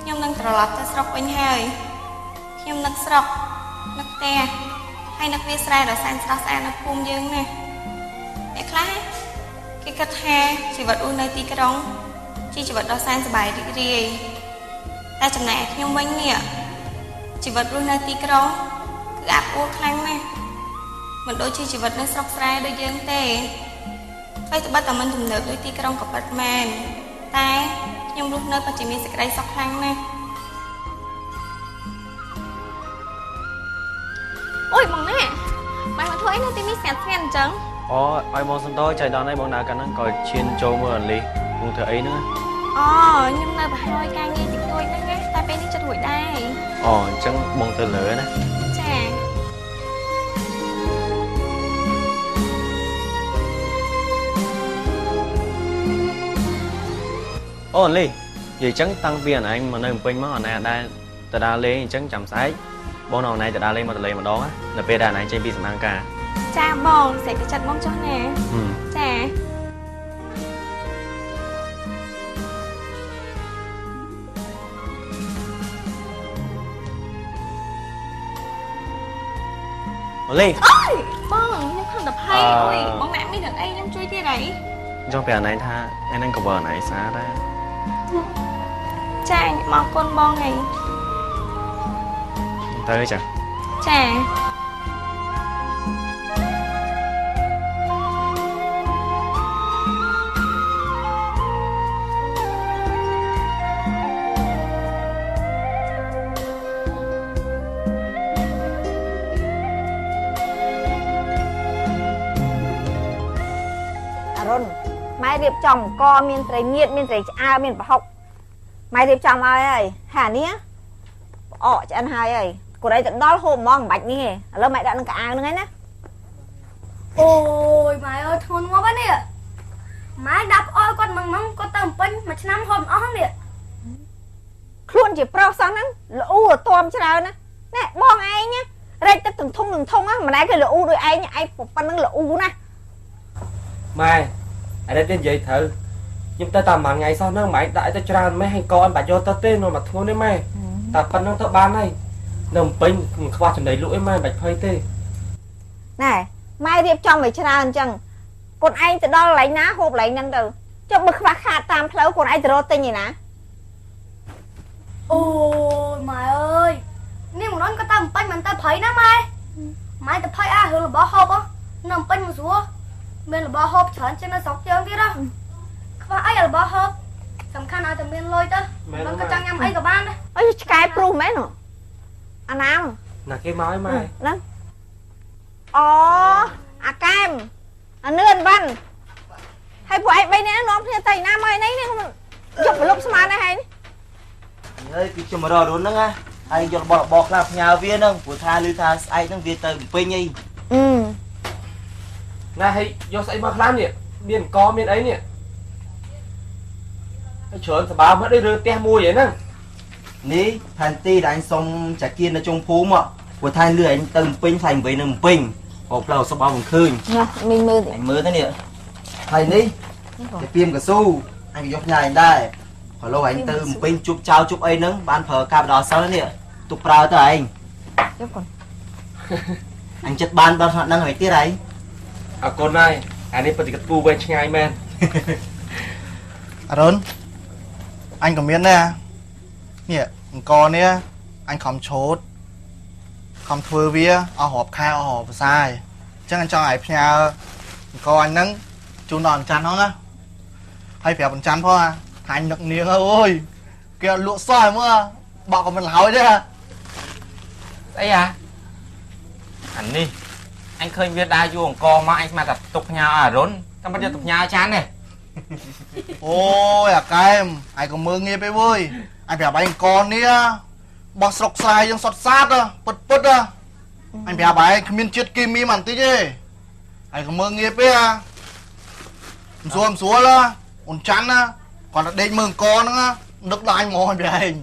[SPEAKER 2] ខ្ញុំនឹងត្រឡប់ទៅស្រុកវិញហើយខ្ញុំនឹកស្រុកនឹកផ្ទះហើយនឹកវាស្រែដ៏សែនស្រស់ស្អាតនៅភូមិយើងណាអ្នកខ្លះគេគិតថាជីវិតរស់នៅទីក្រុងជាជីវិតដ៏សែនសប្បាយរីករាយតែចំណែកឯខ្ញុំវិញនេះជីវិតរស់នៅទីក្រុងគឺអាប់អួរខ្លាំងណាស់មិនដូចជាជីវិតនៅស្រុកស្រែដូចយើងទេអ្វីត្បិតតែមិនទំនើបដូចទីក្រុងក៏ពិតមែនតែខ្ញុំរស់នៅពិតជាមានសេចក្តីសុខខ្លាំងណាស់អូយបងណាបាយមកធ្វើអីនៅទីនេះស្ងាត់ស្ងាត់អញ្ចឹង
[SPEAKER 3] អូឲ្យបងសុំតចៃដន្យឲ្យបងដើរកាលហ្នឹងក៏ឈានចូលមើលអលីបងធ្វើអីហ្នឹង
[SPEAKER 2] អូខ្ញុំនៅប្រហើយការងារតិចតួចហ្នឹងណាតែពេលនេះចិត្តរួចដែរ
[SPEAKER 3] អូអញ្ចឹងបងទៅលើណា
[SPEAKER 2] ចា
[SPEAKER 3] អូអលីនិយាយចឹងតាំងពីអនឯងមកនៅភ្នំពេញមកអនឯងអត់ដែរទៅដើរលេងអញ្ចឹងចាំស្អែកបងនៅអនឯងទៅដើរលេងមកទៅលេងម្ដងណានៅពេលដែលអនឯងចេញពីសម្អាងការ
[SPEAKER 2] ចាបងស្រេចទៅចិត្តបងចុះណាចា
[SPEAKER 3] អូលី
[SPEAKER 2] អូយបងខ្ញុំខំតែភ័យអូយបងណាក់មានរឿងអីខ្ញុំជួយទៀតអី
[SPEAKER 3] ចង់ប្រាប់អនឯងថាឯនឹងកវអនឯងស្អាតដែរ
[SPEAKER 2] ចាខ្ញុំអរគុណបងឯង
[SPEAKER 3] ទៅចា
[SPEAKER 2] ចា
[SPEAKER 8] ម៉ែរៀបចំកមានត្រីងៀតមានត្រីឆ្អើមានប្រហុកម៉ែរៀបចំឲ្យហើយហានេះផ្អកឆ្អិនហើយហើយគាត់ឯងទៅដល់ហូបហ្មងមិនបាច់នេះទេឥឡូវម៉ែដាក់នឹងកៅអៅហ្នឹងឯណា
[SPEAKER 11] អូយម៉ែអើយធ្ងន់ងាប់ហើយនេះម៉ែដាក់ផ្អកគាត់ម៉ងម៉ងគាត់ទៅពេញមួយឆ្នាំហូបមិនអស់ហ្នឹងនេះ
[SPEAKER 8] ខ្លួនជាប្រុសសោះហ្នឹងលូរទាំច្រើនណាណែបងឯងរែកទឹកទាំងធុងទាំងធុងណាម្នាក់គេលូដូចឯងឯងប៉ុណ្្នឹងលូណា
[SPEAKER 4] ម៉ែអរេនិយាយត្រូវខ្ញុំទៅតាមមួយថ្ងៃសោះហ្នឹងម៉ែដាក់ទៅច្រើនម៉ែហើយកអត់បាច់យកទៅទេនៅមួយធ្ងន់ទេម៉ែតែប៉ុណ្្នឹងទៅបានហើយនៅពេញមិនខ្វះចំណីលក់អីម៉ែមិនបាច់ភ័យទេ
[SPEAKER 8] ណែម៉ែរៀបចំឲ្យច្រើនអញ្ចឹងកូនឯងទៅដល់កន្លែងណាហូបកន្លែងហ្នឹងទៅចុះបើខ្វះខាតតាមផ្លូវកូនឯងទៅរកទិញឯណា
[SPEAKER 11] អូ ភ័យណាម៉ែម៉ែទៅភ័យអារឿងរបស់ហូបនៅពេញមកស្រួលមានរបស់ហូបច្រើនជាងនៅស្រុកយើងទៀតហ៎ខ្វះអីរបស់ហូបសំខាន់ឲ្យតែមានលុយទៅមិនក៏ចង់ញ៉ាំអីក៏បានដែរ
[SPEAKER 8] អីឆ្កែព្រុសមែនអាណាម
[SPEAKER 4] ណាគេមកឲ្យម៉ែ
[SPEAKER 8] ហ្នឹងអូអាកែមអានឿនបានហើយពួកឯង3នាក់នាំគ្នាទៅណាមកឯនេះយកប្រលប់ស្មានដែរហើយ
[SPEAKER 6] ហើយគឺខ្ញុំមករករុនហ្នឹងណាហើយយករបស់របរខ្លះផ្ញើវាហ្នឹងព្រោះថាឮថាស្អែកហ្នឹងវាទៅពេញអី
[SPEAKER 4] ណាហើយយកស្អីមកខ្លះនេះមានអង្គមានអីនេះហើយច្រើនសបើមកដូចរឿងផ្ទះមួយហ្នឹង
[SPEAKER 6] នេះផែនទីដែលអញសុំចាគៀននៅជុងភូមិព្រោះថាលឺអញទៅពេញថ្លៃ8នៅពេញអូផ្លូវសុបអត់មិនឃើញ
[SPEAKER 8] ណាមីងមើល
[SPEAKER 6] អញមើលទៅនេះហើយនេះទៅពីមកស៊ូអញយកផ្ញើអញដែរក៏លោកអញទៅពេញជប់ចៅជប់អីហ្នឹងបានប្រើការបដសិលនេះទុកប្រើទៅឯងយកកូនអញចិត្តបានដល់ថ្នាក់ហ្នឹងហើយទៀតឯង
[SPEAKER 4] អរគុណហើយអានេះប្រតិគូវែងឆ្ងាយមែន
[SPEAKER 7] អរុនអញក៏មានដែរនេះអង្គនេះអញខំឆូតខំធ្វើវាអស់រាប់ខែអស់រាប់ភាសាអញ្ចឹងអញចង់ឲ្យផ្ញើអង្គអញហ្នឹងជូនដល់អញ្ចាន់ហ្នឹងណាហើយប្រាប់អញ្ចាន់ផងថាអញនឹកនាងអូយគេអត់លក់សោះមើលបកក៏មិនហើយទេ
[SPEAKER 5] ស្អីអានេះអញឃើញវាដើរយូរអង្គមកអញស្មានតែទុកផ្ញើឲ្យអារុនតែមិនយកទុកផ្ញើចានទេ
[SPEAKER 7] អូយអាកែមឯងក៏មើងងាយពេកវើយអញប្រាប់ឯងអង្គនេះបោះស្រុកស្រែយើងសុតសាតពិតពិតអញប្រាប់ឯងគ្មានជាតិគីមីមិនតិចទេឯងក៏មើងងាយពេកអាមិនស្រួលមិនស្រួលអូនច័ន្ទណាគាត់តែដេកមើលអង្គហ្នឹងនឹកដល់អញហ្មងអញប្រាប់ឯង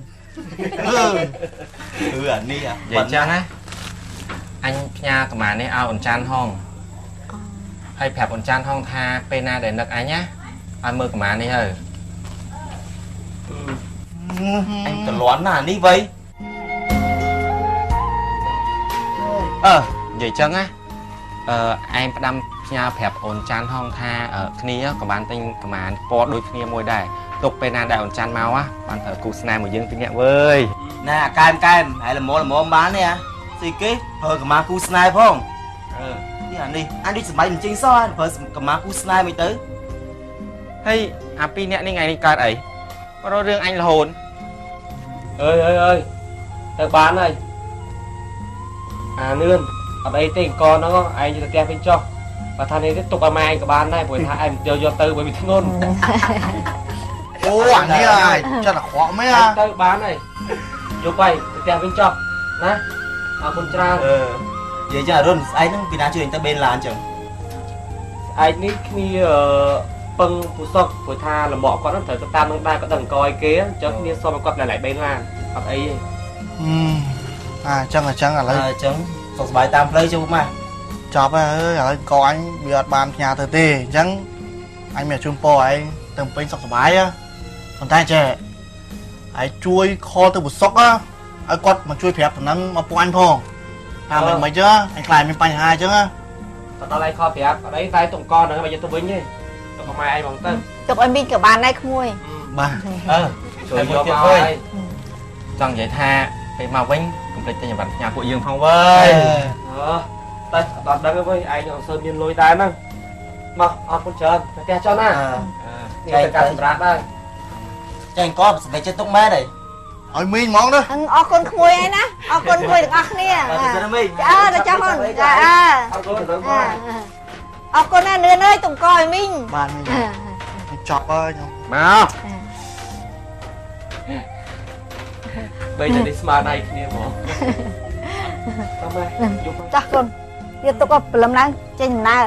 [SPEAKER 6] អឺអានេះ
[SPEAKER 5] និយាយចឹងណាអញផ្ញើកម្មានេះឲ្យអូនច័ន្ទហងហើយប្រាប់អូនច័ន្ទហងថាពេលណាដែលនឹកអញណាឲ្យមើលកម្មានេះហើយ
[SPEAKER 6] អញតលន់ណានេះវៃ
[SPEAKER 5] អឺនិយាយចឹងណាអឺឯងផ្ដាំផ្ញើប្រាប់អូនច័ន្ទហងថាគ្នាក៏បានទិញកម្មាពណ៌ដូចគ្នាមួយដែរទុកពេលណាដែលអូនច័ន្ទមកបានប្រើគូស្នេហ៍មួយយើងពីរនាក់វើយ
[SPEAKER 6] ណាកែមកែមហើយល្មមល្មមបានទេស្អីគេប្រើកម្មាគូស្នេហ៍ផងនេះអានេះអញដូចសម័យមិនចេញសោះប្រើកម្មាគូស្នេហ៍មិនទៅ
[SPEAKER 5] ហើយអាពីរនាក់នេះថ្ងៃនេះកើតអីរករឿងអញរហូត
[SPEAKER 4] អើយអើយអើយទៅបានហើយអានឿនអត់អីទេអង្គហ្នឹងឯងទៅផ្ទះវិញចុះបើថានេះទេទុកឲ្យម៉ែឯងក៏បានដែរព្រោះថាឯងយកទៅបើវាធ្ងន់
[SPEAKER 7] អូអានេះហើយចិត្តអាក្រក់មែន
[SPEAKER 4] ទៅបានហើយយកទៅផ្ទះវិញចុះណាអរគុណច្រើន
[SPEAKER 6] និយាយចារុនស្អែកហ្នឹងពីណាជួយអញទៅបេនឡានចឹង
[SPEAKER 4] ស្អែកនេះគ្នាពឹងពូសុកព្រោះថាលំអគាត់ហ្នឹងត្រូវទៅតាមនឹងដែរគាត់ដឹងអង្គឲ្យគេអញ្ចឹងគ្នាសុំឲ្យគាត់ឡែកបេនឡានអត់អីទេ
[SPEAKER 7] អាអញ្ចឹងអញ្ចឹងឥឡូវ
[SPEAKER 6] អញ្ចឹងសុខសប្បាយតាមផ្លូវជុំមក
[SPEAKER 7] ចប់ហើយឥឡូវកអញវាអត់បានផ្ញើទៅទេអញ្ចឹងអញមានជូនពរឯងទៅពេញសុខសប្បាយប៉ុន្តែចេះឯងជួយខលទៅពូសុកឲ្យគាត់មកជួយប្រាប់តំណែងមកពួកអញផងតាមមិនមិនចឹងអញខ្លាចមានបញ្ហាអញ្ចឹង
[SPEAKER 4] តដល់ឯងខលប្រាប់អត់អីតែតុងកហ្នឹងបើយកទៅវិញទេទុកម៉ែឯងហ្មងទៅ
[SPEAKER 8] ទុកឲ្យមីងក៏បានដែរក្មួយ
[SPEAKER 7] បាទ
[SPEAKER 5] អឺជួយយកមកហើយចង់និយាយថាពេលមកវិញកុំភ្លេចទិញអីវ៉ាន់ផ្ញើពួកយើងផងវើយ
[SPEAKER 4] អឺតែអត់ដឹងទេវើយឯងអត់សូវមានលុយដែរហ្នឹងមកអរគុណច្រើនទៅផ្ទះចុះណានេះទៅការសម្រាប់ដែរ
[SPEAKER 6] ចាញ់កសម្រេចចិត្តទុកម៉ែដែរ
[SPEAKER 7] ឲ្យមីងហ្មងទៅ
[SPEAKER 8] អរគុណក្មួយឯណាអរគុណក្មួយទាំងអស់គ្នាអើទៅចាស់អូនចា
[SPEAKER 4] អរគុណ
[SPEAKER 8] អរគុណណានឿនអើយតុងកឲ្យមីង
[SPEAKER 7] បាទមីងចប់ហើយខ្ញុំ
[SPEAKER 5] មក
[SPEAKER 4] បីតែនេះស្មើដៃគ្នាហ្មងតោះម៉ែយក
[SPEAKER 8] ចាស់គុណយកទុកឲ្យព្រលឹមឡើងចេញដំណើរ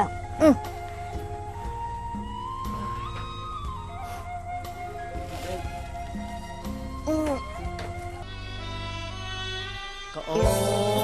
[SPEAKER 12] ក៏អូ